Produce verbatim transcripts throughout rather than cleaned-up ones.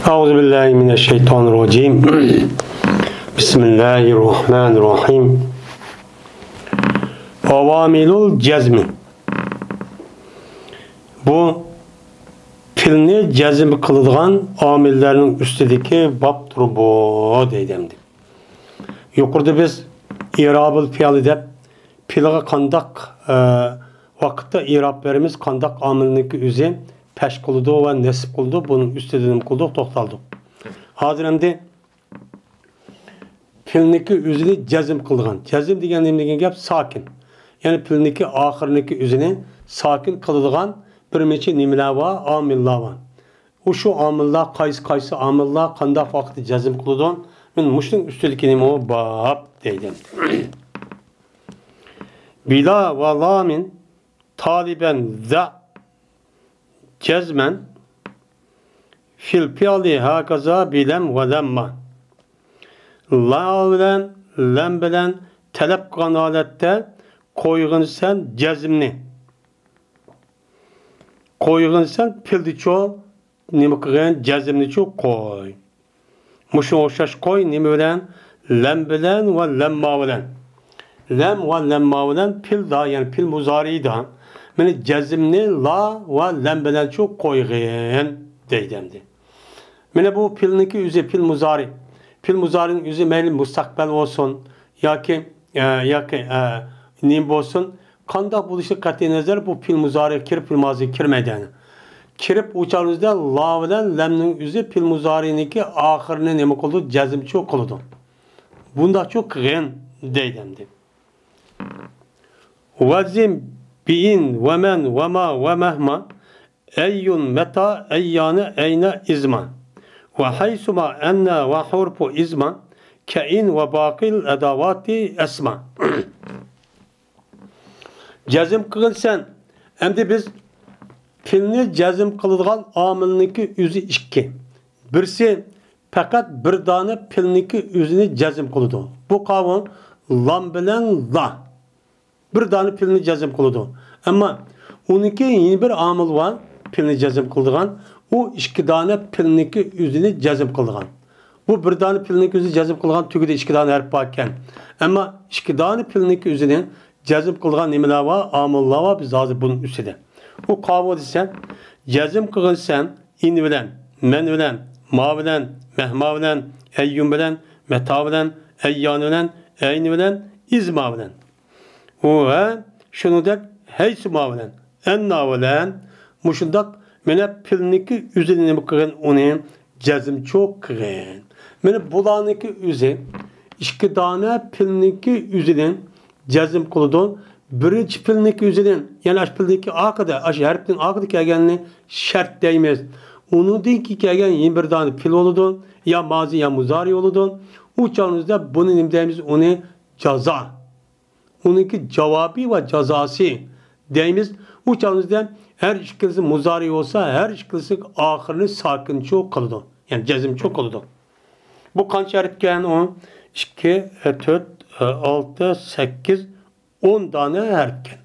أعوذ بالله من الشيطان الرجيم. بسم الله الرحمن الرحيم. عوامل الجزم. بۇ پېئىلنى جەزم قىلىدىغان ئامىللارنىڭ ئۈستىدىكى بابتۇر بۇ، دەيدۇ ئەمدى. يۇقىرىدا بىز ئىرابىل پېئىلى دەپ، پېئىلغا قانداق، ئە، ۋاقىتتا ئىراب بېرىمىز، قانداق ئامىلنىڭكى ئۆزى پەش قىلىدۇ ۋە نەسب قىلىدۇ، بۇنىڭ ئۈستىدە نېمە قىلدۇق، توختالدۇق. ھازىر ئەمدى پېئىلنىڭكى ئۆزىنى جەزم قىلىدىغان. جەزم دېگەن نېمە دېگەن گەپ؟ ساكىن. يەنى پېئىلنىڭكى ئاخىرىنىڭكى ئۆزىنى ساكىن قىلىدىغان بىر نەچچە نېمىلەر بار، ئامىللار بار. ئۇ شۇ ئامىللار، قايسى، قايسى ئامىللار قانداق ۋاقىتتا جەزم قىلىدۇ؟ مەن مۇشۇنىڭ ئۈستىدىكى نېمە باب دەيدۇ. بىلا ۋە لامىن تالىبەن زە جەزمەن فىل پېئىلى ھاكازا بىلەم ۋە لەمما. لا بىلەن، لەم بىلەن تەلەپ قىلغان ھالەتتە قويغىنسەن جەزمنى. قويغىنسەن پېئىلدىچۇ نېمە قىلغىن؟ جەزمنىچۇ قوي. مۇشۇ ئوخشاش قوي نېمە بىلەن؟ لەم بىلەن ۋە لەمما بىلەن. لەم ۋە لەمما بىلەن پېئىلدا، يەنى پېئىل مۇزارىدا مېنى جەزمنى لا ۋە لەم بىلەنچۇ قويغىن دەيدۇ ئەمدى. مانا بۇ پېئىلنىڭكى ئۆزى، پېئىل مۇزارى. پېئىل مۇزارىنىڭ ئۆزى مەيلى مۇستەقبەل بولسۇن ياكى، ئە، ياكى، ئە، نېمە بولسۇن، قانداق بولۇشى قەتئىي نەزەر، بۇ پېئىل مۇزارىغا كىرىپ، پېئىل مازىغا كىرمەيدۇ يەنى. كىرىپ، ئۇ چاغىمىزدا لا بىلەن لەمنىڭ ئۆزى پېئىل مۇزارىنىڭكى ئاخىرىنى نېمە قىلىدۇ؟ جەزمچۇ قىلىدۇ. بۇنداقچۇ قىلغىن دەيدۇ ئەمدى. ۋەزىم بىئىن ۋەمەن ۋەما ۋەمەھما. ئەييۇن، مەتا، ئەييانە، ئەينە، ئىزما. ۋە ھەيسۇما، ئەننە ۋە ھۇرپۇ ئىزما. كەئىن ۋە باقىل ئەداۋاتى ئەسما. جەزم قىلغىنسەن. ئەمدى بىز پېئىلنى جەزم قىلىدىغان ئامىلنىڭكى ئۆزى ئىككى. بىرسى پەقەت بىر دانە پېئىلنىڭكى ئۆزىنى جەزم قىلىدۇ. بۇ قانۇن لام بىلەن لا. بىر دانە پېئىلنى جەزم قىلىدۇ. ئەمما ئۇنىڭكى يەنە بىر ئامىلى بار، پېئىلنى جەزم قىلىدىغان. ئۇ ئىككى دانە پېئىلنىڭكى ئۆزىنى جەزم قىلىدىغان. بۇ بىر دانە پېئىلنىڭكى ئۆزىنى جەزم قىلىدىغان تۈگىدە ئىككى دانە ھەرپ بار ئىكەن. ئەمما ئىككى دانە پېئىلنىڭكى ئۆزىنى جەزم قىلىدىغان نېمىلەر بار؟ ئامىللار بار، بىز ھازىر بۇنىڭ ئۈستىدە. ئۇ قاۋۇ دېسە، جەزم قىلغىنسەن ئىن بىلەن، مەن بىلەن، ما بىلەن، مەھما بىلەن، ئەييۇن بىلەن، مەتا بىلەن، ئەييان بىلەن، ئەين بىلەن، ئىزما بىلەن. ئۇ ۋە شۇنىڭدەك ھەيسۇما بىلەن، ئەننا بىلەن مۇشۇنداق مانا پېئىلنىڭكى ئۆزىنى نېمە قىلغىن؟ ئۇنى جەزمچۇ قىلغىن. مانا بۇلارنىڭكى ئۆزى ئىككى دانە پېئىلنىڭكى ئۆزىنى جەزم قىلىدۇ. بىرىنچى پېئىلنىڭكى ئۆزىنى، يەنى ئاشۇ پېئىلنىڭكى ئارقىدا، ئاشۇ ھەرپنىڭ ئارقىدا كەلگەننى شەرت دەيمىز. ئۇنىڭدىن كېيىن كەلگەن يەنە بىر دانە پېئىل بولىدۇ، يا مازى، يا مۇزارى بولىدۇ. ئۇ چاغىمىزدا بۇنى نېمە دەيمىز؟ ئۇنى جازا. ئۇنىڭكى جاۋابى ۋە جازاسى دەيمىز. ئۇ چاغىمىزدا ھەر ئىككىلىسى مۇزارى بولسا، ھەر ئىككىلىسى ئاخىرىنى ساكىنچۇ قىلىدۇ، يەنى جەزمچۇ قىلىدۇ. بۇ قانچە ھەرپكەن ئۇ؟ ئىككى، تۆت، ئالتە، سەككىز، ئون دانە ھەرپكەن.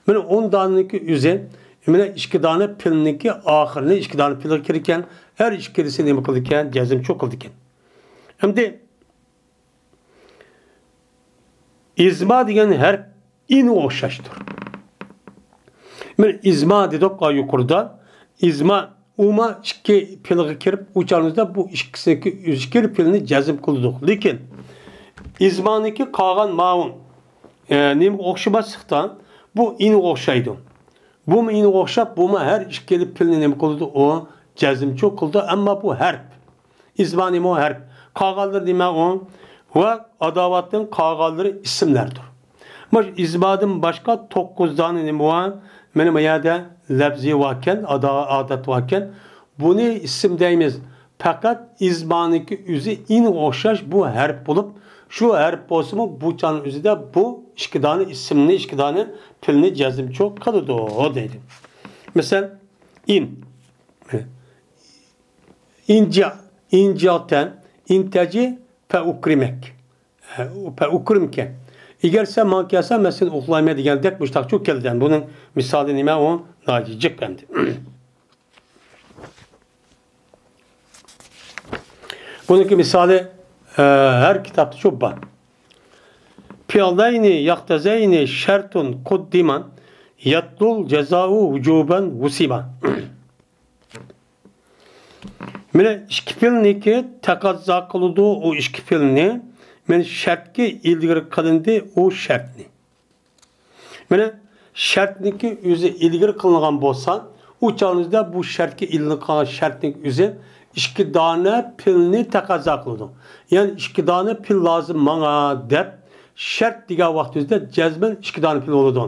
مانا ئون دانىنىڭكى ئۆزى، مانا ئىككى دانە پېئىلنىڭكى ئاخىرىنى، ئىككى دانە پېئىلغا كىرىدىكەن، ھەر ئىككىلىسى نېمە قىلىدىكەن؟ جەزمچۇ قىلىدىكەن. ئەمدى ئىزما دېگەن ھەرپ ئىنغا ئوخشاشتۇر. مانا ئىزما دېدۇق يۇقىرىدا. ئىزما ئۇما ئىككى پېئىلغا كىرىپ، ئۇ چاغىمىزدا بۇ ئىككىسىنىڭكى ئۆزى كىرىپ پېئىلنى جەزم قىلدۇق. لېكىن ئىزمانىڭكى قالغان ماۋۇ، ئە، نېمىگە ئوخشىماسلىقتا، بۇ ئىنغا ئوخشايدۇ. بۇمۇ ئىنغا ئوخشاپ، بۇمۇ ھەر ئىككىلا پېئىلنى نېمە قىلىدۇ؟ ئۇ جەزمچۇ قىلىدۇ، ئەمما بۇ ھەرپ. ئىزمانىمۇ ھەرپ. قالغانلىرى نېمە ئۇ؟ ۋە ئاداۋاتتىن قالغانلىرى ئىسىملەردۇر. مۇشۇ ئىزمادىن باشقا توققۇز دانە نېمە بار؟ مانا بۇ يەردە لەپزى باركەن، ئادا-، ئادەت باركەن. بۇنى ئىسىم دەيمىز. پەقەت ئىزمانىڭكى ئۆزى ئىنغا ئوخشاش بۇ ھەرپ بولۇپ، شۇ ھەرپ بولسىمۇ بۇ چاغنىڭ ئۆزىدە بۇ ئىككى دانە ئىسىمنى، ئىككى دانە پېئىلنى جەزمچۇ قىلىدۇ دەيدۇ. مەسىلەن، ئىن. ئىنجا، ئىنجاتەن، ئىنتەجى، پەئۇكرىمەك. پەئۇكرىمكە. ئەگەر سەن ماڭا كەلسەڭ، مەن سېنى ئۇخلايمەن دېگەندەك مۇشتاقچۇ كېلىدۇ. بۇنىڭ مىسالى نېمە؟ ئۇ ناھايىتى جىق ئەمدى. بۇنىڭكى مىسالى، ئە، ھەر كىتابتا شۇ بار. فعلين يقتضيان شرط قدما يتلو الجزاء وجوبا وسيما. مانا ئىككى پېئىلنىڭكى تەقەززا قىلىدۇ، ئۇ ئىككى پېئىلنى. مانا شەرتكە ئىلگىرى قىلىندى، ئۇ شەرتنى. مانا شەرتنىڭكى ئۆزى ئىلگىرى قىلىنغان بولسا، ئۇ چاغنىڭدا بۇ شەرتكە ئىلگىرى قىلغان شەرتنىڭ ئۆزى ئىككى دانە پېئىلنى تەقەززا قىلىدۇ. يەنى ئىككى دانە پېئىل لازىم ماڭا دەپ شەرت دېگەن ۋاقتىمىزدا جەزمەن ئىككى دانە پېئىل بولىدۇ.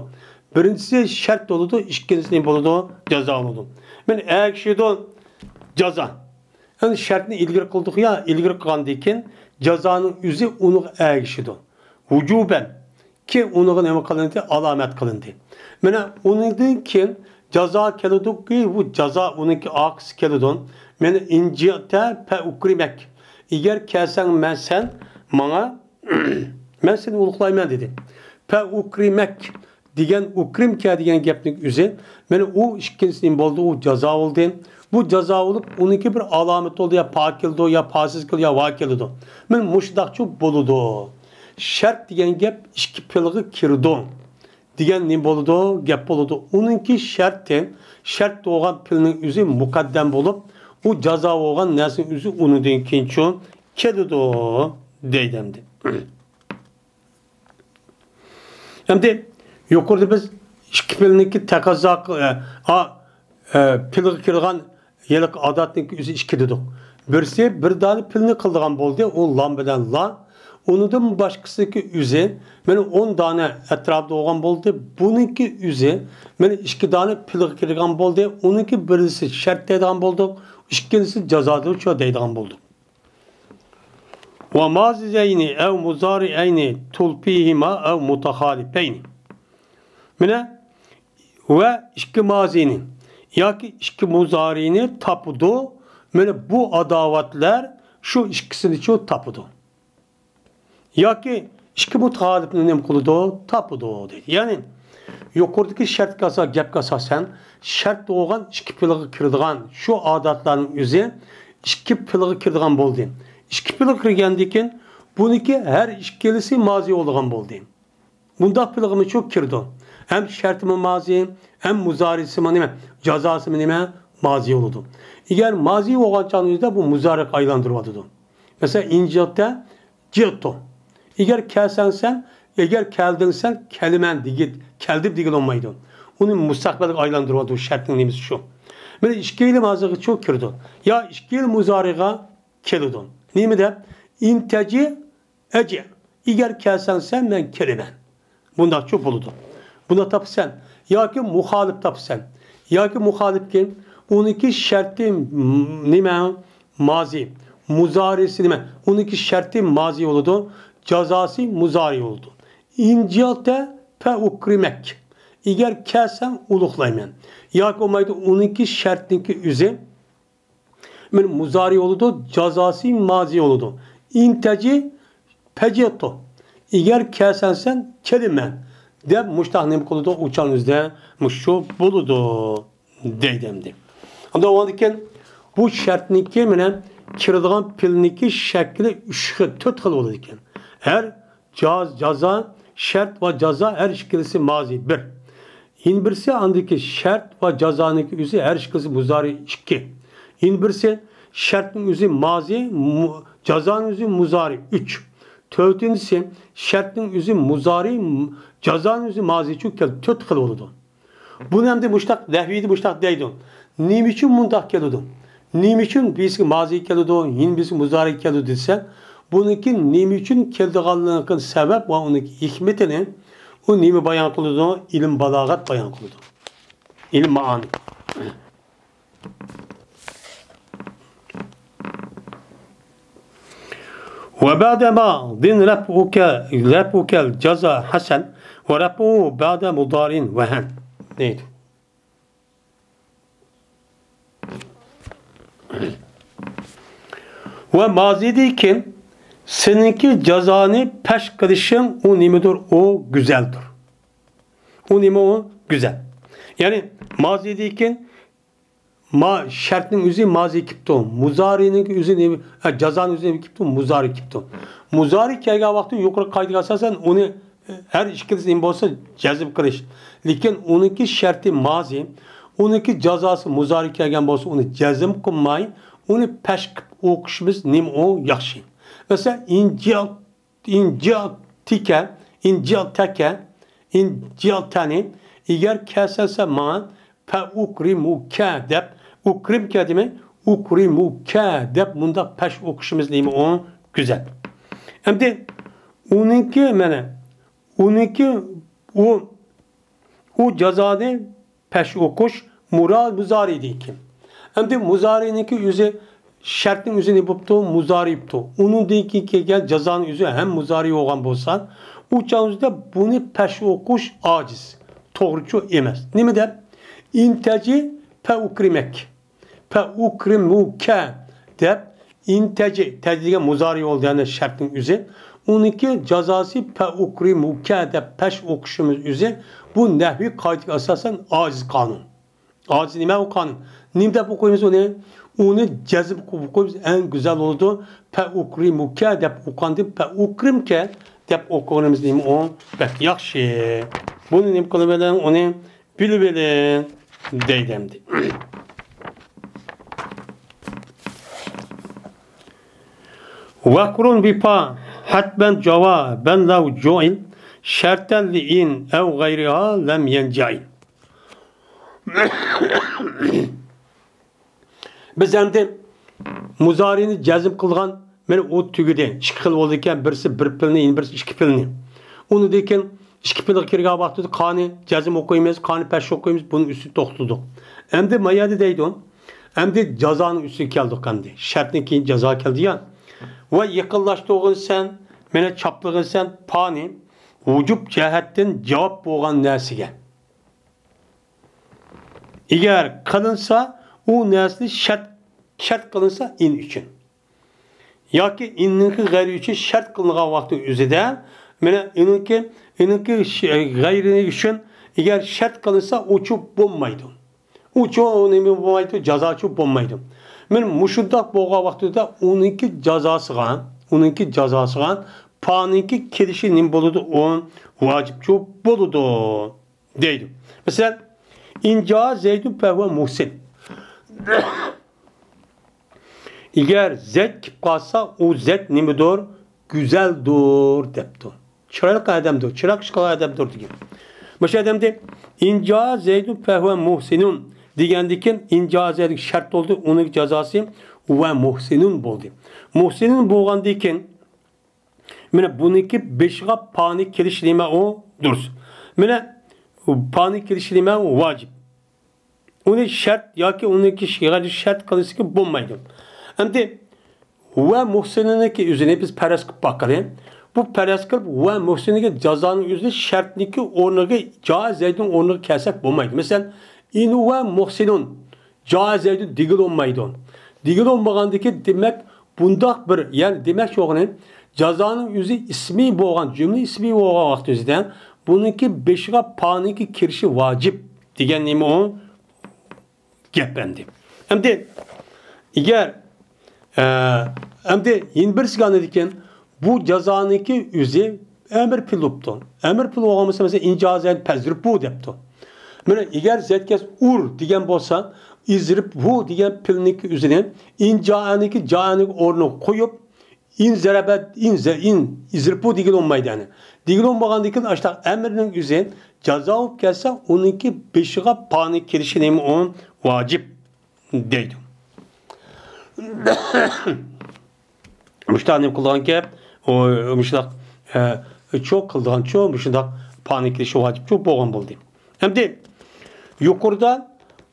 بىرىنچىسى شەرت بولىدۇ، ئىككىنچىسى نېمە بولىدۇ؟ جازا بولىدۇ. مانا ئەگىشىدۇ جازا. يەنى شەرتنى ئىلگىرى قىلدۇق يا، ئىلگىرى قىلغاندىن كېيىن جازانىڭ ئۆزى ئۇنىڭغا ئەگىشىدۇ. ۋۇجۇبەن، كى ئۇنىڭغا نېمە قىلىندى؟ ئالامەت قىلىندى. مانا ئۇنىڭدىن كېيىن جازا كېلىدۇكى، بۇ جازا ئۇنىڭكى ئارقىسى كېلىدۇ. مانا ئىن جىئتە فە ئۇكرىمەك. ئەگەر كەلسەڭ مەن سەن ماڭا، مەن سېنى ئۇلۇغلايمەن دېدى. فە ئۇكرىمەك دېگەن ئۇكرىمكە دېگەن گەپنىڭ ئۆزى، مانا ئۇ ئىككىنچىسى نېمە بولدى؟ ئۇ جازا بولدى. بۇ جازا بولۇپ، ئۇنىڭكى بىر ئالامىتى بولدى، يا پا كېلىدۇ، يا پاسىز كېلىدۇ، يا ۋا كېلىدۇ. مانا مۇشۇنداقچۇ بولىدۇ. شەرت دېگەن گەپ ئىككى پېئىلغا كىرىدۇ دېگەن نېمە بولىدۇ؟ گەپ بولىدۇ. ئۇنىڭكى شەرتى، شەرت بولغان پېئىلنىڭ ئۆزى مۇقەددەم بولۇپ، ئۇ جازا بولغان نەرسىنىڭ ئۆزى ئۇنىڭدىن كېيىنچۇ كېلىدۇ دەيدۇ ئەمدى. ئەمدى يۇقىرىدا بىز ئىككى پېئىلنىڭكى تەقەززا، ئە، ئا، ئە، پېئىلغا كىرىدىغان ھېلىقى ئادەتنىڭكى ئۆزى ئىككى دېدۇق. بىرسى بىر دانە پېئىلنى قىلىدىغان بولدى، ئۇ لام بىلەن لا. ئۇنىڭدىن باشقىسىنىڭكى ئۆزى، مانا ئون دانە ئەتراپىدا بولغان بولدى. بۇنىڭكى ئۆزى، مانا ئىككى دانە پېئىلغا كىرىدىغان بولدى. ئۇنىڭكى بىرسى شەرت دەيدىغان بولدۇق، ئىككىنچىسى جازادۇر شۇ دەيدىغان بولدۇق. ۋە مازىيەينى ئەۋ مۇزارىئەينى تۇلپىھىما ئەۋ مۇتەخالىپەينى. مانا، ۋە ئىككى مازىنى ياكى ئىككى مۇزارىنى تاپىدۇ. مانا بۇ ئاداۋەتلەر شۇ ئىككىسىنىچۇ تاپىدۇ. ياكى ئىككى مۇتەخالىپنى نېمە قىلىدۇ؟ تاپىدۇ دەيدۇ. يەنى يۇقىرىدىكى شەرتكە ئاسا-، گەپكە ئاساسەن، شەرت بولغان ئىككى پېئىلغا كىرىدىغان شۇ ئادەتلەرنىڭ ئۆزى ئىككى پېئىلغا كىرىدىغان بولدى. ئىككى پېئىلغا كىرگەندىن كېيىن بۇنىڭكى ھەر ئىككىلىسى مازى بولىدىغان بولدى. بۇنداق پېئىلغىمۇ شۇ كىرىدۇ. ھەم شەرتىمۇ مازى، ھەم مۇزارىسىمۇ نېمە؟ جازاسىمۇ نېمە؟ مازى بولىدۇ. ئەگەر مازى بولغان چاغنىڭ ئۆزىدە بۇ مۇزارىغا ئايلاندۇرۇۋاتىدۇ. مەسىلەن، ئىن جىئتە جىئتۇ. ئەگەر كەلسەڭ سەن، ئەگەر كەلدىڭ سەن، كەلىمەن دېگىن، كەلدىم دېگىلى بولمايدۇ. ئۇنى مۇستەقبەلگە ئايلاندۇرۇۋاتىدۇ، شەرتنىڭ نېمىسى شۇ. مانا ئىككى پېئىل مازىغا شۇ كىرىدۇ. يا ئىككى پېئىل مۇزارىغا كېلىدۇ. نېمە دەپ؟ ئىن تەجى ئەجى، ئەگەر كەلسەڭ سەن، مەن كېلىمەن. بۇنداقچۇ بولىدۇ. بۇنى تاپىسەن ياكى مۇخالىپ تاپىسەن. ياكى مۇخالىپكى ئۇنىڭكى شەرتى م-، نېمە؟ مازى. مۇزارىسى نېمە؟ ئۇنىڭكى شەرتى مازى بولىدۇ. جازاسى مۇزارى بولىدۇ. ئىن جىئتە فە ئۇكرىمەك. ئەگەر كەلسەڭ ئۇلۇغلايمەن. ياكى بولمايدۇ، ئۇنىڭكى شەرتنىڭكى ئۆزى مانا مۇزارى بولىدۇ، جازاسى مازى بولىدۇ. ئىن تەجى فەجىئتۇ. ئەگەر كەلسەڭ سەن، كېلىمەن دەپ مۇشتاق نېمە قىلىدۇ؟ ئۇچان ئۆزىدە مۇشۇ بولىدۇ دەيدۇ ئەمدى. ئەمدى ئۇندىن كېيىن بۇ شەرتنىڭكى مانا كىرىدىغان پېئىلنىڭكى شەكلى ئۈچ خىل، تۆت خىل بولىدىكەن. ھەر جاز-، جازا، شەرت ۋە جازا ھەر ئىككىلىسى مازى بىر. يەنە بىرسى ئاندىكى شەرت ۋە جازانىڭكى ئۆزى ھەر ئىككىلىسى مۇزارى ئىككى. يەنە بىرسى شەرتنىڭ ئۆزى مازى، مۇ-، جازانىڭ ئۆزى مۇزارى ئۈچ. تۆتىنچىسى شەرتنىڭ ئۆزى مۇزارى، م-، جازانىڭ ئۆزى مازىچۇ كەل-، تۆت خىل بولىدۇ. بۇنى ئەمدى مۇشتاق، نەھۋىيدە مۇشتاق دەيدۇ. نېمە ئۈچۈن مۇنداق كېلىدۇ؟ نېمە ئۈچۈن بىرسىگە مازى كېلىدۇ، يەنە بىرسىگە مۇزارى كېلىدۇ دېسە، بۇنىڭكى نېمە ئۈچۈن كېلىدىغانلىقىنى سەۋەب ۋە ئۇنىڭ ھېكمىتىنى ئۇ نېمە بايان قىلىدۇ؟ ئىلىم بالاغەت بايان قىلىدۇ. ئىلىم مائانى. ۋە بەدە ماضىن رەفئۇكە، رەفئۇكەل جازا ھەسەن ۋە رەفئۇ بەدە مۇدارىن ۋەھەن دەيدۇ. ۋە مازىدىن كېيىن سېنىڭكى جازانى پەش قىلىشىڭ ئۇ نېمىدۇر؟ ئۇ گۈزەلدۇر. ئۇ نېمە ئۇ؟ گۈزەل. يەنى مازىدىن كېيىن ما، شەرتنىڭ ئۆزى مازى كېلىپتۇ. مۇزارىنىڭكى ئۆزى نېمە؟ ھە، جازانىڭ ئۆزى نېمە كېلىپتۇ؟ مۇزارى كېلىپتۇ. مۇزارى كەلگەن ۋاقىتتا يۇقىرىقى قائىدىگە ئاساسەن ئۇنى، ھە، ھەر ئىككىلىسى نېمە بولسا جەزم قىلىش. لېكىن ئۇنىڭكى شەرتى مازى، ئۇنىڭكى جازاسى مۇزارى كەلگەن بولسا ئۇنى جەزم قىلماي، ئۇنى پەش قىلىپ ئوقۇشىمىز نېمە ئۇ ياخشى. مەسىلەن، ئىنجىل ئىنجىلتىكە، ئىنجىلتەكە، ئىنجىلتەنى، ئەگەر كەلسەلسە ماڭا، پەئۇكرىمۇكە دەپ، ئۇكرىمكە دېمەي، ئۇكرىمۇكە دەپ مۇنداق پەش ئوقۇشىمىز نېمە ئۇ؟ گۈزەل. ئەمدى ئۇنىڭكى، مانا، ئۇنىڭكى ئۇ، ئۇ جازانى پەش ئوقۇش مۇرا-، مۇزارىدىكى. ئەمدى مۇزارىنىڭكى ئۆزى شەرتنىڭ ئۆزى نېمە بوپتۇ؟ مۇزارى بوپتۇ. ئۇنىڭدىن كېيىن كەلگەن جازانىڭ ئۆزى ھەم مۇزارى بولغان بولسا، ئۇ چاغ ئۆزىدە بۇنى پەش ئوقۇش ئاجىز، توغرىچۇ ئەمەس. نېمە دەپ؟ ئىنتەجى پەئۇكرىمەك. پەئۇكرىمۇكە دەپ، ئىنتەجى، تەجى دېگەن مۇزارى بولدى، يەنى شەرتنىڭ ئۆزى. ئۇنىڭكى جازاسى پەئۇكرىمۇكە دەپ پەش ئوقۇشىمىز ئۆزى، بۇ نەھۋىي قائىدىگە ئاساسەن ئاجىز قانۇن. ھازىر نېمە ئوقۇغان؟ نېمە دەپ ئوقۇيمىز ئۇنى؟ ئۇنى جەزم قىلىپ ئوقۇيمىز، ئەڭ گۈزەل بولىدۇ. پەئۇكرىمۇكە دەپ ئوقۇغاندىن پەئۇكرىمكە دەپ ئوقۇغىنىمىز نېمە ئۇ؟ بەك ياخشى. بۇنى نېمە قىلىۋېلىڭ، ئۇنى بىلىۋېلىڭ دەيدۇ ئەمدى. ۋەقرۇن بىپا ھەتمەن جاۋابەن لەۋ جۇئىل شەرتەن لىئىن ئەۋ غەيرىھا لەم يەنجەئىل. بىز ئەمدى مۇزارىنى جەزم قىلغان، مانا ئۇ تۈگىدى. ئىككى خىل بولىدىكەن، بىرسى بىر پېئىلنى، يەنە بىرسى ئىككى پېئىلنى. ئۇنىڭدىن كېيىن ئىككى پېئىلغا كىرگەن ۋاقتىدا قانى جەزم ئوقۇيمىز، قانى پەش ئوقۇيمىز، بۇنىڭ ئۈستىدە توختىدۇق. ئەمدى ما يەردە دەيدۇ، ئەمدى جازانىڭ ئۈستىگە كەلدۇق ئەمدى. شەرتتىن كېيىن جازا كەلدى يا. ۋە يېقىنلاشتۇرغىنسەن، مانا چاپلىغىنسەن پانى ۋۇجۇب جەھەتتىن جاۋاب بولغان نەرسىگە. ئەگەر قىلىنسا، ئۇ نەرسىنى شەرت، شەرت قىلىنسا ئىن ئۈچۈن. ياكى ئىننىڭكى غەيرى ئۈچۈن شەرت قىلىنغان ۋاقىتنىڭ ئۆزىدە، مانا ئىننىڭكى، ئىننىڭكى ش-، غەيرى ئۈچۈن ئەگەر شەرت قىلىنسا، ئۇچۇ بولمايدۇ. ئۇچۇ نېمە بولمايدۇ؟ جازاچۇ بولمايدۇ. مانا مۇشۇنداق بولغان ۋاقتىدا ئۇنىڭكى جازاسىغا، ئۇنىڭكى جازاسىغا پانىڭكى كېلىشى نېمە بولىدۇ؟ ئۇ ۋاجىپچۇ بولىدۇ. دەيدۇ. مەسىلەن، ئىن جاء زەيدۇن فەھۇۋە مۇھسىن. ئەگەر زەيد كېلىپ قالسا، ئۇ زەيد نېمىدۇر؟ گۈزەلدۇر، دەپتۇ. چىرايلىق ئادەمدۇر، چىرايلىق ئىش قىلغان ئادەمدۇر دېگەن. مۇشۇ ئادەمدە ئىن جاء زەيدۇن فەھۇۋە مۇھسىنۇن دېگەندىن كېيىن، ئىن جاء زەيدۇن شەرت بولدى، ئۇنىڭ جازاسى ۋە مۇھسىنۇن بولدى. مۇھسىنۇن بولغاندىن كېيىن، مانا بۇنىڭكى بېشىغا پانى كېلىش نېمە ئۇ؟ دۇرۇس. مانا پانى كېلىش نېمە ئۇ؟ ۋاجىپ. ئۇنى شەرت ياكى ئۇنىڭكى شەرت قىلىشقا بولمايدۇ. ئەمدى ۋە مۇھسىنىنىڭكى ئۆزىنى بىز پەرەز قىلىپ باقىلى. بۇ پەرەز قىلىپ ۋە مۇھسىنىنىڭكى جازانىڭ ئۆزىنى شەرتنىڭكى ئورنىغا، جاء زەيدۇن ئورنىغا كەلسەك بولمايدۇ. مەسىلەن، ئىن ۋە مۇھسىنۇن جاء زەيدۇن دېگىلى بولمايدۇ. دېگىلى بولمىغاندىكى، دېمەك، بۇنداق بىر، يەنى دېمەكچى بولغىنى، جازانىڭ ئۆزى ئىسمى بولغان، جۈملە ئىسمى بولغان ۋاقتى ئۆزىدە، بۇنىڭكى بېشىغا پانىڭكى كىرىشى ۋاجىپ دېگەن نېمە ئۇ؟ گەپ ئەمدى. ئەمدى، ئەگەر، ئە، ئەمدى يەنە بىرسىگە ئاندىن كېيىن، بۇ جازانىڭكى ئۆزى ئەمر پېئىل بوپتۇ. ئەمر پېئىل بولغان بولسا، مەسىلەن، ئىن جاء زەيدۇن فەزرىبھۇ دەپتۇ. مانا، ئەگەر زەيد كەلسە ئۇر دېگەن بولسا، ئىزرىبھۇ دېگەن پېئىلنىڭكى ئۆزىنى ئىن جائەنىڭكى، جائەنىڭكى ئورنىغا قويۇپ، ئىن زەرەبە، ئىن زە-، ئىن ئىزرىبھۇ دېگىلى بولمايدۇ، يەنى. دېگىلى بولمىغاندىن كېيىن، ئاشۇنداق ئەمرنىڭ ئۆزى جازا بولۇپ كەلسە، ئۇنىڭكى بېشىغا پانى كېلىشى نېمە ئۇ؟ ۋاجىپ. دەيدۇ. مۇشۇنداق نېمە قىلىدىغان گەپ، ئۇ مۇشۇنداق، ئە، چۇ قىلىدىغان چۇ، مۇشۇنداق پانى كېلىشى ۋاجىپ چۇ بولغان بولدى. ئەمدى يۇقىرىدا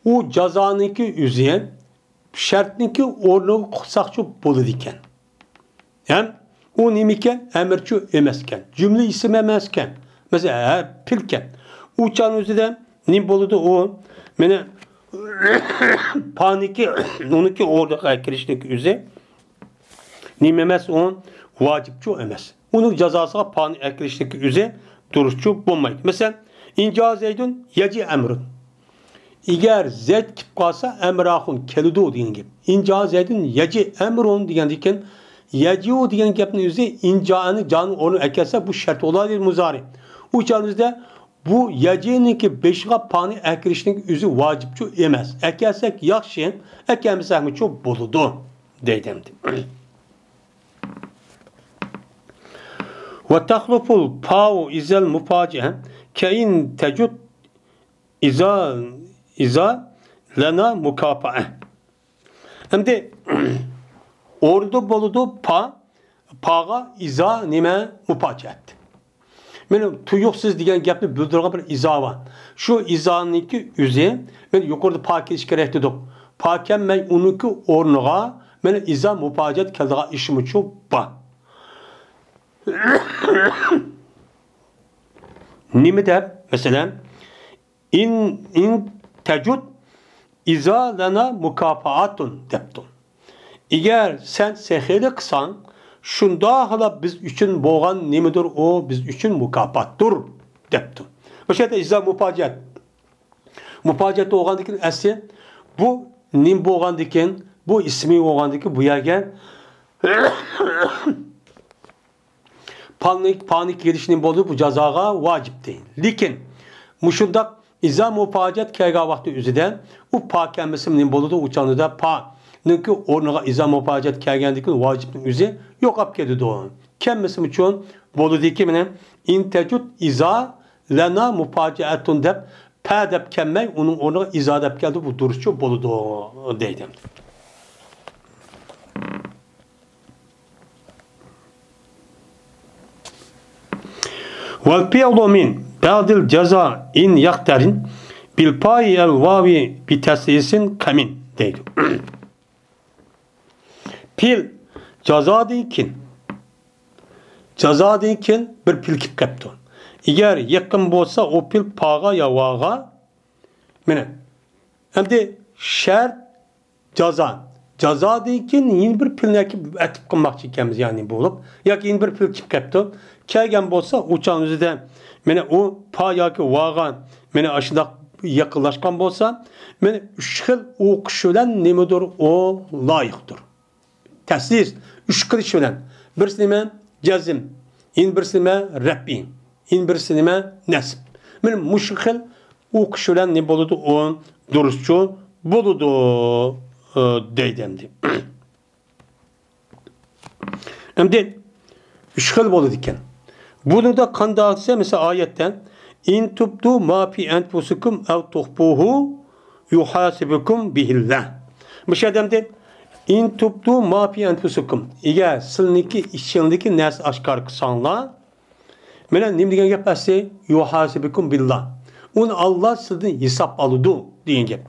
ئۇ جازانىڭكى ئۆزى شەرتنىڭكى ئورنىغا قويساقچۇ بولىدىكەن. ھەم ئۇ نېمىكەن؟ ئەمرچۇ ئەمەسكەن. جۈملە ئىسىم ئەمەسكەن. مەسىلەن، ھە، پېئىلكەن. ئۇ چاغنىڭ ئۆزىدە نېمە بولىدۇ ئۇ؟ مانا پانىكى، ئۇنىڭكى ئورنىغا كىرىشنىڭكى ئۆزى نېمە ئەمەس ئۇ؟ ۋاجىپچۇ ئەمەس. ئۇنىڭ جازاسىغا پانى ئەكىرىشنىڭكى ئۆزى دۇرۇسچۇ بولمايدۇ. مەسىلەن، ئىن جاء زەيدۇن يەجىئ ئەمرۇن. ئەگەر زەيد كېلىپ قالسا، ئەمراخۇن كېلىدۇ دېگەن گەپ. ئىن جاء زەيدۇن يەجىئ ئەمرۇن دېگەندىكىن، يەجىئۇ دېگەن گەپنىڭ ئۆزى ئىن جائەنى جانىڭ ئورنىغا ئەكەلسە، بۇ شەرت بولىدۇ، مۇزارى. ئۇ چاغنىڭىزدا بۇ يەجىئنىڭكى بېشىغا پانى ئەكىرىشنىڭ ئۆزى ۋاجىپچۇ ئەمەس. ئەكەلسەك ياخشى، ئەكەلمىسەكمۇچۇ بولىدۇ، دەيدۇ ئەمدى. ۋە تەخلۇفۇل پاۋۇ ئىزەل مۇپاجىئە كەئىن تەجۇد ئىزا، ئىزا لەنا مۇكاپائە. ئەمدى ئورنىدا بولىدۇ پا، پاغا ئىزا نېمە؟ مۇپاجىئەت. مانا تۇيۇقسىز دېگەن گەپنى بىلدۈرىدىغان بىر ئىزا بار. شۇ ئىزانىڭكى ئۆزى، مانا يۇقىرىدا پا كېلىشى كېرەك دېدۇق. پا كەلمەي ئۇنىڭكى ئورنىغا مانا ئىزا مۇپاجىئەت كېلىدىغان ئىشمۇچۇ بار. نېمە دەپ؟ مەسىلەن، ئىن، ئىن تەجۇد ئىزا لەنا مۇكاپائاتۇن دەپتۇ. ئەگەر سەن سېخىيلىق قىلساڭ، شۇنداقلا بىز ئۈچۈن بولغان نېمىدۇر ئۇ، بىز ئۈچۈن مۇكاپاتتۇر دەپتۇ. ئاشۇ يەردە ئىزا مۇپاجىئەت. مۇپاجىئەت بولغاندىكىن ئەسلى بۇ نېمە بولغاندىكىن، بۇ ئىسمى بولغاندىكىن بۇ يەرگە پانى، پانى كېلىشنى بولدى، بۇ جازاغا ۋاجىپتى. لېكىن مۇشۇنداق ئىزا مۇپاجىئەت كەلگەن ۋاقتى ئۆزىدە ئۇ پا كەلمىسىمۇ نېمە بولىدۇ؟ ئۇ چاغدا پانىڭكى ئورنىغا ئىزا مۇپاجىئەت كەلگەندىكىن ۋاجىپنىڭ ئۆزى يوقاپ كېتىدۇ. كەلمىسىمۇ ئۈچۈن بولىدىكى، مانا ئىن تەجۇد ئىزا لەنا مۇپاجىئەتۇن دەپ پە دەپ كەلمەي، ئۇنىڭ ئورنىغا ئىزا دەپ كەلدى، بۇ دۇرۇسچۇ بولىدۇ، دەيدۇ. ۋەل فىئلۇ مىن بەئدىل جازا ئىن يەقتەرىن بىل پائى ئەل ۋاۋى بى تەسلىسىن قەمىن دەيدۇ. پېئىل جازادىن كېيىن، جازادىن كېيىن بىر پېئىل كېلىپ قاپتۇ. ئەگەر يېقىن بولسا، ئۇ پېئىل پاغا يا ۋاغا، مانا، ئەمدى شەرت جازا. جازادىن كېيىن يەنە بىر پېئىلنى ئەكىپ ئەتىپ قىلماقچى ئىكەنمىز، يەنى بولۇپ، ياكى يەنە بىر پېئىل كېلىپ قاپتۇ. كەلگەن بولسا، ئۇ چاغنىڭ ئۆزىدە، مانا، ئۇ پا ياكى ۋاغا، مانا، ئاشۇنداق يېقىنلاشقان بولسا، مانا، ئۈچ خىل ئوقۇش بىلەن نېمىدۇر ئۇ لايىقتۇر. تەسلىس ئۈچ قىلىش بىلەن. بىرسى نېمە؟ جەزم. يەنە بىرسى نېمە؟ رەپئى. يەنە بىرسى نېمە؟ نەسب. مانا مۇشۇ خىل ئوقۇش بىلەن نېمە بولىدۇ؟ ئۇ دۇرۇسچۇ بولىدۇ، ئى، دەيدۇ ئەمدى. ئەمدى ئۈچ خىل بولىدىكەن. بۇنىڭدا قانداق دېسە، مىسال ئايەتتە، «ئىن تۇبدۇ ما فى ئەنفۇسىكۇم ئەۋ تۇخفۇھۇ يۇھاسىبكۇم بىھىللا.» مۇشۇ يەردە ئەمدى، «ئىن تۇبدۇ ما فى ئەنفۇسىكۇم»، ئەگەر سىلىنىڭكى ئىچىڭدىكى نەرسە ئاشكارا قىلساڭلار، مانا نېمە دېگەن گەپ ئەسلى؟ «يۇھاسىبكۇم بىللا.» ئۇنى ئاللا سىزدىن ھېساب ئالىدۇ دېگەن گەپ.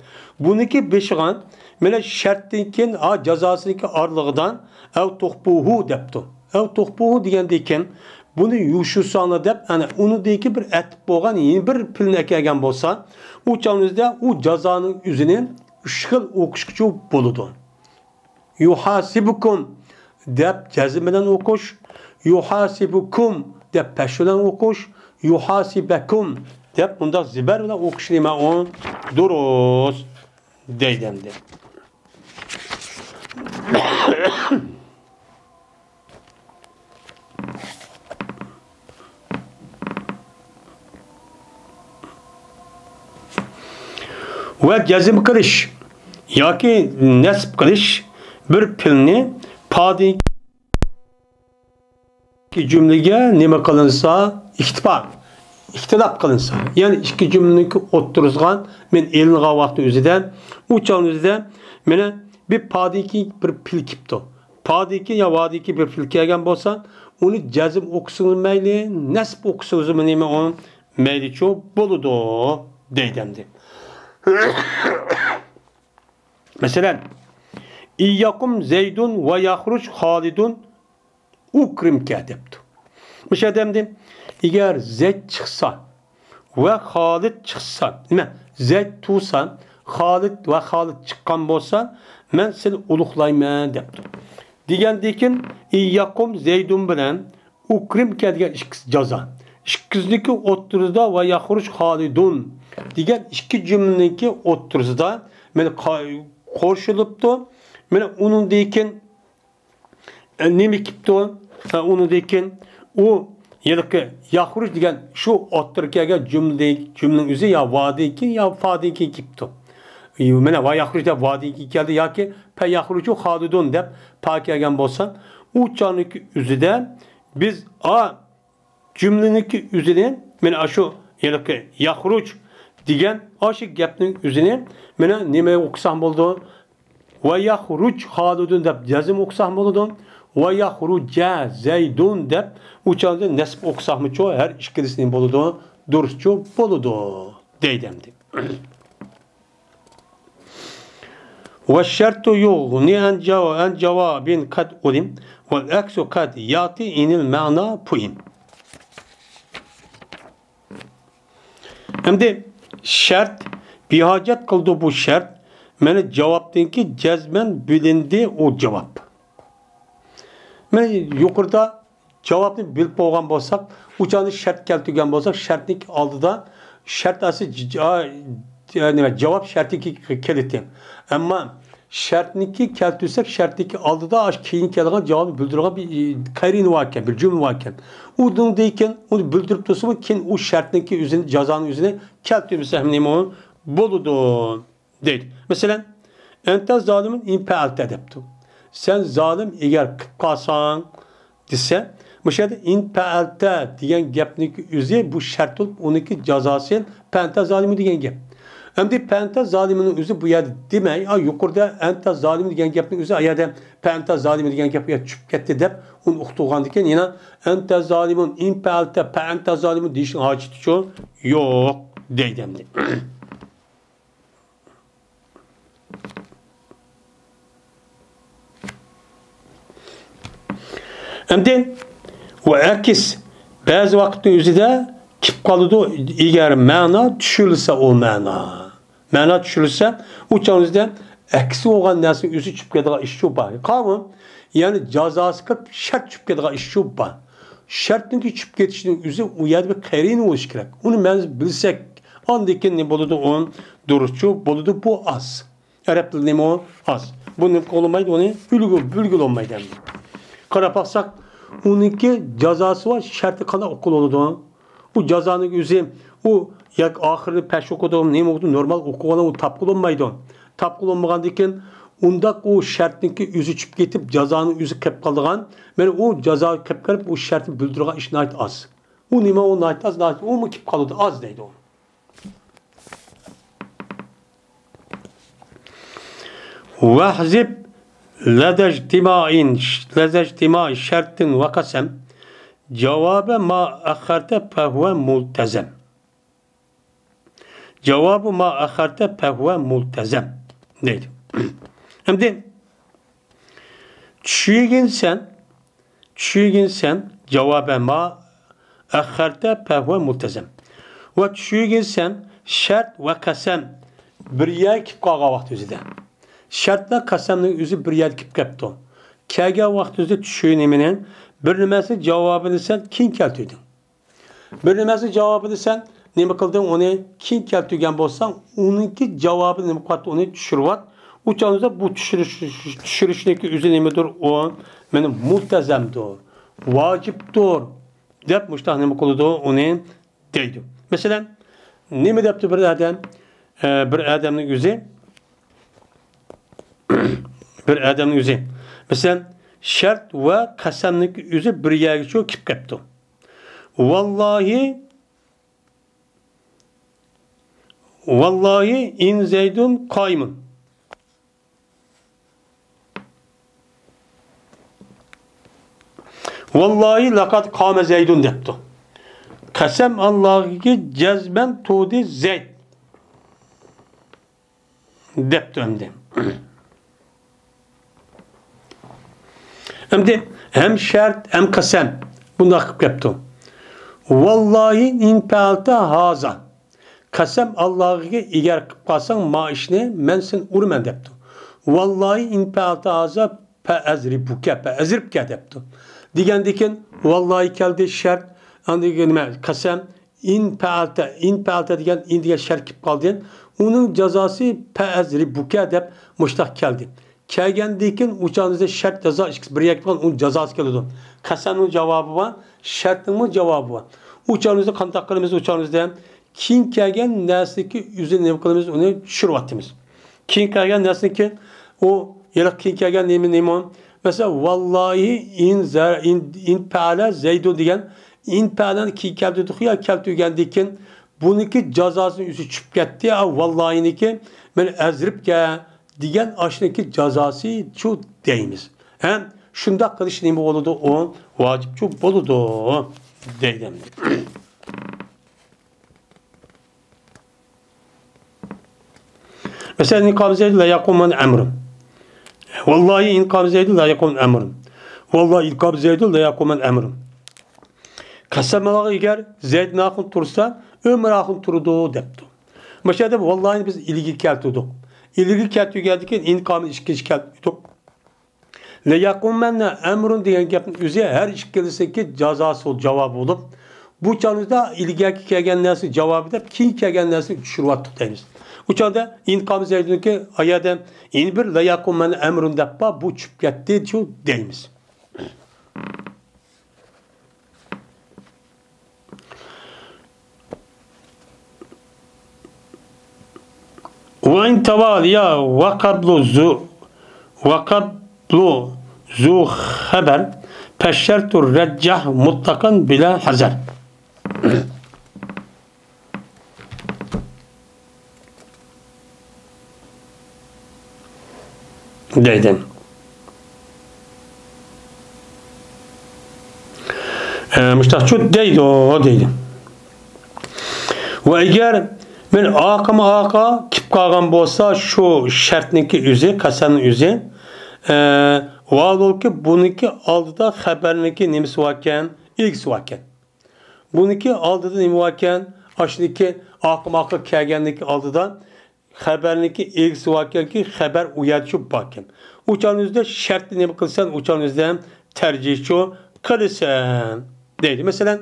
بۇنىڭكى بېشىغا، مانا شەرتتىن كېيىن، ھا، جازاسىنىڭكى ئارىلىقىدا «ئەۋ تۇخفۇھۇ» دەپتۇ. «ئەۋ تۇخفۇھۇ» دېگەندىن كېيىن، بۇنى يوشۇرساڭلار دەپ، ئەنە ئۇنىڭدىن كېيىن بىر ئەتىپ بولغان يەنە بىر پېئىلنى ئەكەلگەن بولسا، ئۇ چاغنىڭىزدا ئۇ جازانىڭ ئۆزىنى ئۈچ خىل ئوقۇشقىچە بولىدۇ. «يۇھاسىبكۇم» دەپ جەزم بىلەن ئوقۇش، «يۇھاسىبكۇم» دەپ پەتھە بىلەن ئوقۇش، «يۇھاسىبەكۇم» دەپ مۇنداق زىبەر بىلەن ئوقۇش نېمە ئۇ؟ دۇرۇس دەيدۇ ئەمدى. ۋە جەزم قىلىش ياكى نەسب قىلىش بىر پېئىلنى پادىكى جۈملىگە نېمە قىلىنسا، ئىكتىپا، ئىختىلاپ قىلىنسا، يەنى ئىككى جۈملىنىڭكى ئوتتۇرىسىغا مەن ئېلىنغان ۋاقىت ئۆزىدە، ئۇ چاغنىڭ ئۆزىدە مانا بىر پادىكى بىر پېئىل كېپتۇ. پادىكى يا ۋادىكى بىر پېئىل كەلگەن بولسا، ئۇنى جەزم ئوقۇسىڭىز مەيلى، نەسب ئوقۇسىڭىزمۇ نېمە ئۇ مەيلىچۇ بولىدۇ دەيدۇ ئەمدى. مەسىلەن، «ئىن يەقۇم زەيدۇن ۋە يەخرۇج خالىدۇن ئۇكرىمكە» دەپتۇ. مۇشۇ يەردە ئەمدى، ئەگەر زەيد چىقسا ۋە خالىد چىقسا، نېمە، زەيد تۇرسا، خالىد ۋە خالىد چىققان بولسا، مەن سېنى ئۇلۇغلايمەن دەپتۇ. دېگەندىكىن، «ئىن يەقۇم زەيدۇن» بىلەن «ئۇكرىمكە» دېگەن ئىككىسى جازا. ئىككىسىنىڭكى ئوتتۇرىدا «ۋە يەخرۇج خالىدۇن» دېگەن ئىككى جۈملىنىڭكى ئوتتۇرىسىدا مانا قا-، قورشىلىپتۇ. مانا ئۇنىڭدىن كېيىن، ئە، نېمە كېلىپتۇ؟ ھە، ئۇنىڭدىن كېيىن ئۇ ھېلىقى يەخرۇج دېگەن شۇ ئوتتۇرىغا كەلگەن جۈملىدىن، جۈملىنىڭ ئۆزى يا ۋادىن كېيىن، يا فادىن كېيىن كېلىپتۇ. مانا ۋا يەخرۇج دەپ ۋادىن كېيىن كەلدى ياكى پە يەخرۇجۇ خالىدۇن دەپ پا كەلگەن بولسا، ئۇ چاغنىڭكى ئۆزىدە بىز ئا جۈملىنىڭكى ئۆزىنى، مانا ئاشۇ ھېلىقى يەخرۇج دېگەن ئاشۇ گەپنىڭ ئۆزىنى مانا نېمە ئوقۇساق بولىدۇ؟ ۋە يەخرۇج خالىدۇن دەپ جەزم ئوقۇساق بولىدۇ. ۋە يەخرۇجە زەيدۇن دەپ ئۇ چاغدا نەسب ئوقۇساقمۇچۇ، ھەر ئىككىلىسى نېمە بولىدۇ؟ دۇرۇسچۇ بولىدۇ، دەيدۇ ئەمدى. والشرط يغني عن جو-، عن جواب قد علم، والعكس قد يأتي إن المعنى فهم. ئەمدى شەرت، بىھاجەت قىلىدۇ بۇ شەرت. مانا جاۋابتىنكى جەزمەن بىلىندى ئۇ جاۋاب. مانا يۇقىرىدا جاۋابنى بىلىپ بولغان بولساق، ئۇ چاغدا شەرت كەلتۈرگەن بولساق، شەرتنىڭ ئالدىدا شەرت ئەسلى ج-، ج-، نېمە، جاۋاب شەرتى ك-، ك-، كېلىتى. ئەمما شەرتنىڭكى كەلتۈرسەك، شەرتنىڭكى ئالدىدا ئاش كېيىن كەلگەن جاۋابنى بىلدۈرىدىغان بىر، ئى، قەرىنە باركەن، بىر جۈملە باركەن. ئۇنىڭدىن كېيىن ئۇنى بىلدۈرۈپ تۇرسىمۇ، كېيىن ئۇ شەرتنىڭكى ئۆزىنى، جازانىڭ ئۆزىنى كەلتۈرمىسە ھەم نېمە بولىدۇ؟ دەيدۇ. مەسىلەن، ئەنتە زالىمۇن ئىن پەئەلتە دەپتۇ. سەن زالىم ئەگەر قىلىپ قالساڭ دېسە، مۇشۇ يەردە ئىن پەئەلتە دېگەن گەپنىڭكى ئۆزى بۇ شەرت بولۇپ، ئۇنىڭكى جازاسى پەئەنتە زالىمۇن دېگەن گەپ. ئەمدى پەئەنتە زالىمۇننىڭ ئۆزى بۇ يەردە دېمەي، ئا، يۇقىرىدا ئەنتە زالىمۇن دېگەن گەپنىڭ ئۆزى ئا يەردە پەئەنتە زالىمۇن دېگەن گەپ چۈشۈپ كەتتى دەپ ئۇنى ئۇقتۇرغاندىكىن يەنە ئەنتە زالىمۇن ئىن پەئەلتە پەئەنتە زالىمۇن دېيىشنىڭ ھاجىتىچۇ يوق دەيدۇ ئەمدى. ئەمدى ۋە ئەكس بەزى ۋاقىتنىڭ ئۆزىدە كېلىپ قالىدۇ، ئەگەر مەنا چۈشۈرۈلسە ئۇ مەنا. مەنا چۈشۈرۈلسە، ئۇ چاغنىڭ ئۆزىدە ئەكسى بولغان نەرسىنىڭ ئۆزى چۈشۈپ كېتىدىغان ئىشچۇ بار. قاۋۇ، يەنى جازاسى كىرىپ شەرت چۈشۈپ كېتىدىغان ئىشچۇ بار. شەرتنىڭكى چۈشۈپ كېتىشىنىڭ ئۆزى ئۇ يەردە بىر قەرىنە بولۇشى كېرەك. ئۇنى مەن بىلسەك، ئاندىن كېيىن نېمە بولىدۇ؟ ئۇ دۇرۇسچۇ بولىدۇ، بۇ ئاز. ئەرەب تىلى نېمە ئۇ؟ ئاز. بۇ نېمە قىلالمايدۇ؟ ئۇنى ئۈلگە، ئۈلگىلىمەيدۇ ئەمدى. قاراپ باقساق، ئۇنىڭكى جازاسى ۋە شەرتى قانداق ئوقۇلىدۇ؟ ئۇ جازانىڭ ئۆزى، ئۇ ياكى ئاخىرىنى پەش ئوقۇدۇ، نېمە ئوقۇدۇ، نورمال ئوقۇغاندا ئۇ تاپقىلىمايدۇ. تاپقىلىمىغاندىن كېيىن، ئۇنداق ئۇ شەرتنىڭكى ئۆزى چۈشۈپ كېتىپ، جازانىڭ ئۆزى قېلىپ قالىدىغان، مانا ئۇ جازا قېلىپ قېلىپ، ئۇ شەرتنى بىلدۈرىدىغان ئىش ناھايىتى ئاز. ئۇ نېمە ئۇ ناھايىتى ئاز، ناھايىتى ئۇمۇ كېلىپ قالىدۇ، ئاز دەيدۇ. واحذف لدى اجتماع، لدى اجتماع شرط وقسم جواب ما أخرت فهو ملتزم. جواب ما أخرت فهو ملتزم دەيدۇ. ئەمدى چۈشۈرگىنسەن، چۈشۈرگىنسەن جواب ما أخرت فهو ملتزم. ۋە چۈشۈرگىنسەن شەرت ۋە قەسەم بىر يەرگە كېلىپ قالغان ۋاقىت ئۆزىدە. شەرت ۋە قەسەمنىڭ ئۆزى بىر يەرگە كېلىپ قاپتۇ. كەلگەن ۋاقىت ئۆزىدە چۈشۈر نېمىنى، بىر نېمەسى جاۋابىنى سەن كېيىن كەلتۈردۈڭ. بىر نېمەسى جاۋابىنى سەن نېمە قىلدىڭ، ئۇنى كېيىن كەلتۈرگەن بولساڭ، ئۇنىڭكى جاۋابى نېمە قىلىۋاتتى، ئۇنى چۈشۈرۈۋات. ئۇ چاغدا بۇ چۈشۈرۈش، چۈشۈرۈشنىڭكى ئۆزى نېمىدۇر؟ ئۇ مانا مۇلتەزەمدۇر، ۋاجىپتۇر دەپ مۇشۇنداق نېمە قىلىدۇ، ئۇنى دەيدۇ. مەسىلەن، نېمە دەپتۇ بىر ئادەم؟ ئە، بىر ئادەمنىڭ ئۆزى، بىر ئادەمنىڭ ئۆزى، مەسىلەن، شەرت ۋە قەسەمنىڭكى ئۆزى بىر يەرگىچۇ كېلىپ قاپتۇ. ۋاللاھى، ۋاللاھى ئىن زەيدۇن قائىمۇن. ۋاللاھى لەقەد قامە زەيدۇن دەپتۇ. قەسەم ئاللاھىكى جەزمەن تۇردى زەيد دەپتۇ ئەمدى. ئەمدى ھەم شەرت، ھەم قەسەم بۇنداق قىلىپ كەپتۇ. ۋاللاھى ئىن پەئەلتە ھازا. قەسەم ئاللاھىغا، ئەگەر قىلىپ قالساڭ ما ئىشنى، مەن سېنى ئۇرىمەن دەپتۇ. ۋاللاھى ئىن پەئەلتە ھازا فەئەزرىبۇكە، فەئەزرىبكە دەپتۇ. دېگەندىكىن ۋاللاھى كەلدى شەرت، ئاندىن كېيىن نېمە؟ قەسەم، ئىن پەئەلتە، ئىن پەئەلتە دېگەن ئىن دېگەن شەرت كېلىپ قالدى. ئۇنىڭ جازاسى پەئەزرىبۇكە دەپ مۇشتاق كەلدى. كەلگەندىن كېيىن ئۇ چاغنىڭدا شەرت جازا ئىككىسى بىر يەككە قالغان، ئۇنىڭ جازاسى كېلىدۇ. قەسەمنىڭ جاۋابى بار، شەرتنىڭمۇ جاۋابى بار. ئۇ چاغنىڭدا قانداق قىلىمىز؟ ئۇ چاغنىڭدا كېيىن كەلگەن نەرسىنىڭكى ئۆزىنى نېمە قىلىمىز؟ ئۇنى چۈشۈرۈۋاتىمىز. كېيىن كەلگەن نەرسىنىڭكى ئۇ ھېلىقى كېيىن كەلگەن نېمە، نېمە ئۇ؟ مەسىلەن، ۋاللاھى ئىن زە-، ئىن، ئىن پەئەلە زەيدۇن دېگەن ئىن پەئەلەنى كېيىن كەلتۈردۇق يا، كەلتۈرگەندىن كېيىن بۇنىڭكى جازاسىنى ئۆزى چۈشۈپ كەتتى. ئا، ۋاللاھىنىڭكى مەن ئەزرىپكە دېگەن ئاشۇنىڭكى جازاسى شۇ دەيمىز. ھەم شۇنداق قىلىش نېمە بولىدۇ؟ ئۇ ۋاجىپچۇ بولىدۇ دەيدۇ. مەسىلەن، ئىن قام زەيدۇن لا يەقۇمەن ئەمرۇن. ۋاللاھى ئىن قام زەيدۇن لا يەقۇمەن ئەمرۇن. ۋاللاھى ئىن قام زەيدۇن لا يەقۇمەن ئەمرۇن. قەسەم ئالغان ئەگەر زەيد ئاخۇن تۇرسا، ئۆمەر ئاخۇن تۇرىدۇ دەپتۇ. مۇشۇ يەردە ۋاللاھىنى بىز ئىلگىرى كەلتۈردۇق. ئىلگىرى كەلتۈرگەندىن كېيىن ئىن قامنى ئىككىنچى كەلتۈردۇق. لەيەقۇمەننە ئەمرۇن دېگەن گەپنىڭ ئۆزى ھەر ئىككىلىسىنىڭكى جازاسى، جاۋابى بولۇپ، بۇ چاغدا ئىلگەركى كەلگەن نەرسە جاۋابى دەپ، كېيىن كەلگەن نەرسىنى چۈشۈرۈۋاتتۇق دەيمىز. ئۇ چاغدا ئىن قام زەيدۇنكى ئايەدە ئىن بىر لەيەقۇمەننە ئەمرۇن دەپ بار، بۇ چۈشۈپ كەتتى شۇ دەيمىز. وإن تواليا وقبل ذو، وقبل ذو خبر، فالشرط رجح مطلقا بلا حذر. دەيدۇ. ئە، مۇشتاقچۇ دەيدۇ، دەيدۇ. ۋە ئەگەر مەن ئارقىمۇ ئارقا كېلىپ قالغان بولسا، شۇ شەرتنىڭكى ئۆزى، قەسەمنىڭ ئۆزى، ئە، ۋالۇكى بۇنىڭكى ئالدىدا خەبەرنىڭكى نېمىسى باركەن؟ ئىگىسى باركەن. بۇنىڭكى ئالدىدا نېمە باركەن؟ ئاشۇنىڭكى ئارقىمۇ ئارقا كەلگەننىڭكى ئالدىدا خەبەرنىڭكى ئىگىسى باركەنكى، خەبەر ئۇ يەردە شۇ باركەن. ئۇ چاغنىڭ ئۆزىدە شەرتنى نېمە قىلىسەن؟ ئۇ چاغنىڭ ئۆزىدە تەرجىھچۇ قىلىسەن دەيدۇ. مەسىلەن،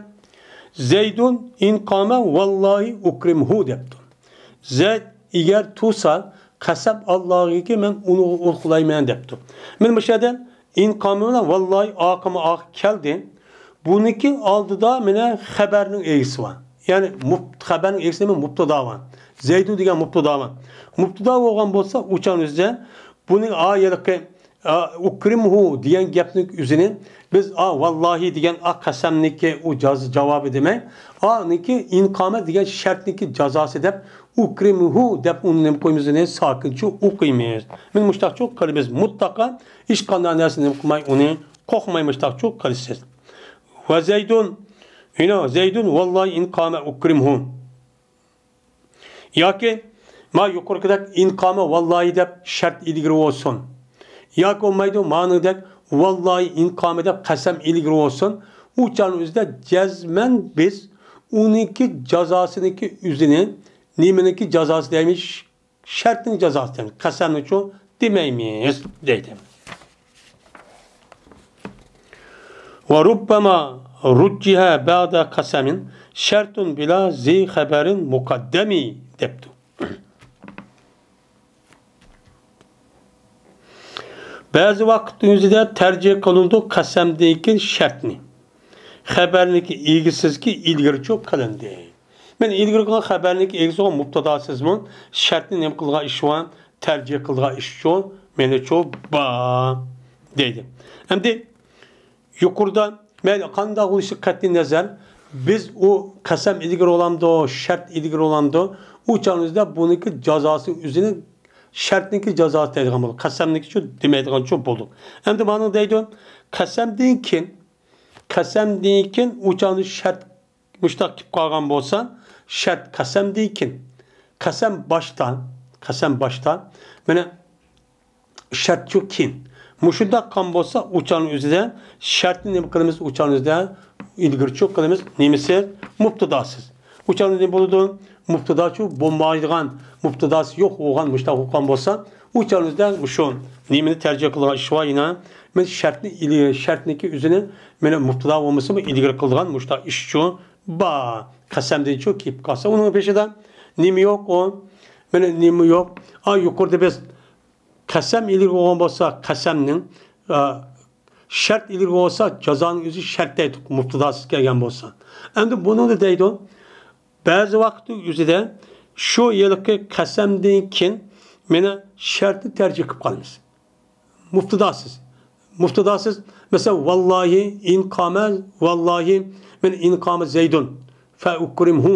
زەيدۇن ئىن قامە ۋاللاھى ئۇكرىمھۇ دەپتۇ. زەيد ئەگەر تۇرسا، قەسەم ئاللاھىكى، مەن ئۇنى ئۇرۇقلايمەن دەپتۇ. مەن مۇشۇ يەردە ئىن قامە بىلەن ۋاللاھى ئارقىمۇ ئارقا كەلدى. بۇنىڭكى ئالدىدا مانا خەبەرنىڭ ئىگىسى بار. يەنى مۇب-، خەبەرنىڭ ئىگىسى نېمە؟ مۇبتادا بار. زەيدۇ دېگەن مۇبتادا بار. مۇبتادا بولغان بولسا، ئۇ چاغنىڭ ئۆزىدە بۇنىڭ ئا ھېلىقى، ئا، ئۇكرىمھۇ دېگەن گەپنىڭ ئۆزىنى بىز، ئا، ۋاللاھى دېگەن ئا قەسەمنىڭكى ئۇ جاز-، جاۋابى دېمەي، ئانىڭكى ئىن قامە دېگەن شەرتنىڭكى جازاسى دەپ، ئۇكرىمھۇ دەپ ئۇنى نېمە قويىمىز، ئۇنى ساكىنچۇ ئوقۇيمىز. مانا مۇشتاقچۇ قىلىمىز. مۇتلەقا ھېچقانداق نەرسە نېمە قىلماي، ئۇنى قوقماي مۇشتاقچۇ قىلىسىز. ۋە زەيدۇن، يۇنو، زەيدۇن ۋاللاھى ئىن قامە ئۇكرىمھۇ. ياكى ما يۇقىرىقىدەك ئىن قامە ۋاللاھى دەپ شەرت ئىلگىرى بولسۇن. ياكى بولمايدۇ، مانىدەك ۋاللاھى ئىن قامە دەپ قەسەم ئىلگىرى بولسۇن. ئۇ چاغنىڭ ئۆزىدە جەزمەن بىز ئۇنىڭكى جازاسىنىڭكى ئۆزىنى، نېمىنىڭكى جازاسى دەيمىز؟ شەرتنىڭ جازاسى دەيمىز. قەسەمنىچۇ دېمەيمىز دەيدۇ. وربما رجح بعد قسم شرط بلا ذي خبر مقدم دەپتۇ. بەزى ۋاقىتنىڭ ئۆزىدە تەرجىھ قىلىنىدۇ قەسەمدىن كېيىن شەرتنى. خەبەرنىڭكى ئىگىسىزكى ئىلگىرىچۇ قىلىندى. مەن ئىلگىرى قىلغان خەبەرنىڭكى ئىگىسى بولغان مۇبتاداسىزمۇ شەرتنى نېمە قىلغان ئىش بار؟ تەرجىھ قىلغان ئىشچۇ، مېنىچۇ بار دەيدۇ. ئەمدى يۇقىرىدا مەيلى قانداق بولۇشى قەتئىي نەزەر، بىز ئۇ قەسەم ئىلگىرى بولامدۇ، شەرت ئىلگىرى بولامدۇ، ئۇ چاغنىڭ ئۆزىدە بۇنىڭكى جازاسى ئۆزىنى شەرتنىڭكى جازاسى دەيدىغان بولدۇق. قەسەمنىڭكىچۇ دېمەيدىغانچۇ بولدۇق. ئەمدى مانا دەيدۇ، قەسەمدىن كېيىن، قەسەمدىن كېيىن ئۇ چاغنىڭ شەرت مۇشتاق كېلىپ قالغان بولسا، شەرت قەسەمدىن كېيىن. قەسەم باشتا، قەسەم باشتا. مانا شەرتچۇ كېيىن. مۇشۇنداق قىلغان بولسا، ئۇ چاغنىڭ ئۆزىدە شەرتنى نېمە قىلىمىز؟ ئۇ چاغنىڭ ئۆزىدە ئىلگىرىچۇ قىلىمىز. نېمىسى؟ مۇبتاداسىز. ئۇ چاغدا نېمە بولىدۇ؟ مۇبتاداچۇ بولمايدىغان، مۇبتاداسى يوق بولغان مۇشۇنداق قىلغان بولسا، ئۇ چاغنىڭ ئۆزىدە مۇشۇ نېمىنى تەرجىھ قىلغان ئىش بار يەنە. مەن شەرتنى ئىلى-، شەرتنىڭكى ئۆزىنى، مانا مۇبتادا بولمىسىمۇ ئىلگىرى قىلىدىغان مۇشۇنداق ئىشچۇ بار. قەسەمدىنچۇ كېلىپ قالسا، ئۇنىڭ بېشىدا نېمە يوق ئۇ؟ مانا نېمە يوق؟ ئا، يۇقىرىدا بىز قەسەم ئىلگىرى بولغان بولسا، قەسەمنىڭ، ئا، شەرت ئىلگىرى بولسا، جازانىڭ ئۆزى شەرت دەيدۇق، مۇبتىداسىز كەلگەن بولسا. ئەمدى بۇنىڭدا دەيدۇ، بەزى ۋاقىتنىڭ ئۆزىدە شۇ ھېلىقى قەسەمدىن كېيىن مانا شەرتنى تەرجىھ قىلىپ قالىمىز. مۇبتىداسىز. مۇبتىداسىز. مەسىلەن، ۋاللاھى ئىن قامە، ۋاللاھى مەن ئىن قامە زەيدۇن فە ئۇكرىمھۇ،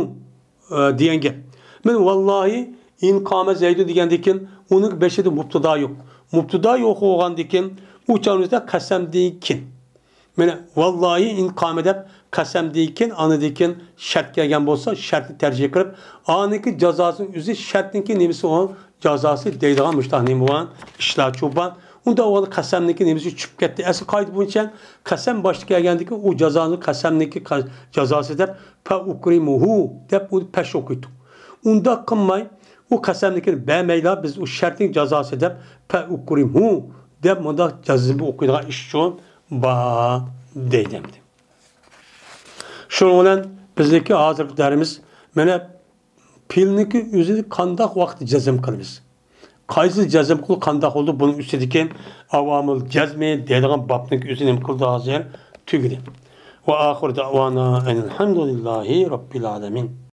ئە، دېگەن گەپ. مەن ۋاللاھى ئىن قامە زەيدۇن دېگەندىن كېيىن ئۇنىڭ بېشىدا مۇبتىدا يوق. مۇبتىدا يوق بولغاندىن كېيىن ئۇ چاغىمىزدا قەسەمدىن كېيىن. مانا، ۋاللاھى ئىن قامە دەپ قەسەمدىن كېيىن، ئاندىن كېيىن شەرت كەلگەن بولسا، شەرتنى تەرجىھ قىلىپ، ئانىڭكى جازاسىنىڭ ئۆزى شەرتنىڭكى نېمىسى ئۇ؟ جازاسى دەيدىغان مۇشۇنداق نېمە بار؟ ئىشلارچۇ بار. ئۇنداق بولغاندا قەسەمنىڭكى نېمىسى چۈشۈپ كەتتى. ئەسلى قائىدە بويىچە قەسەم باشتا كەلگەندىن كېيىن ئۇ جازانى قەسەمنىڭكى قە-، جازاسى دەپ، فە ئۇكرىمۇھۇ دەپ ئۇنى پەش ئوقۇيتتۇق. ئۇنداق قىلماي، ئۇ قەسەمنىڭكىنى بەرمەيلا، بىز ئۇ شەرتنىڭ جازاسى دەپ، فە ئۇكرىمھۇ دەپ مۇنداق جازىم ئوقۇيدىغان ئىشچۇ بار دەيدۇ ئەمدى. شۇنىڭ بىلەن بىزنىڭكى ھازىرقى دەرسىمىز، مانا، پېئىلنىڭكى ئۆزىنى قانداق ۋاقىتتا جەزم قىلىمىز؟ قايسى جەزم قىلىپ قانداق بولىدۇ؟ بۇنىڭ ئۈستىدىكى ئاۋامىل جەزمى دەيدىغان بابنىڭكى ئۆزى نېمە قىلدى ھازىر؟ تۈگىدى. ۋە ئاخىرۇ دەۋانا ئەنىل ھەمدۇلىللاھى رەببىل ئالەمىن.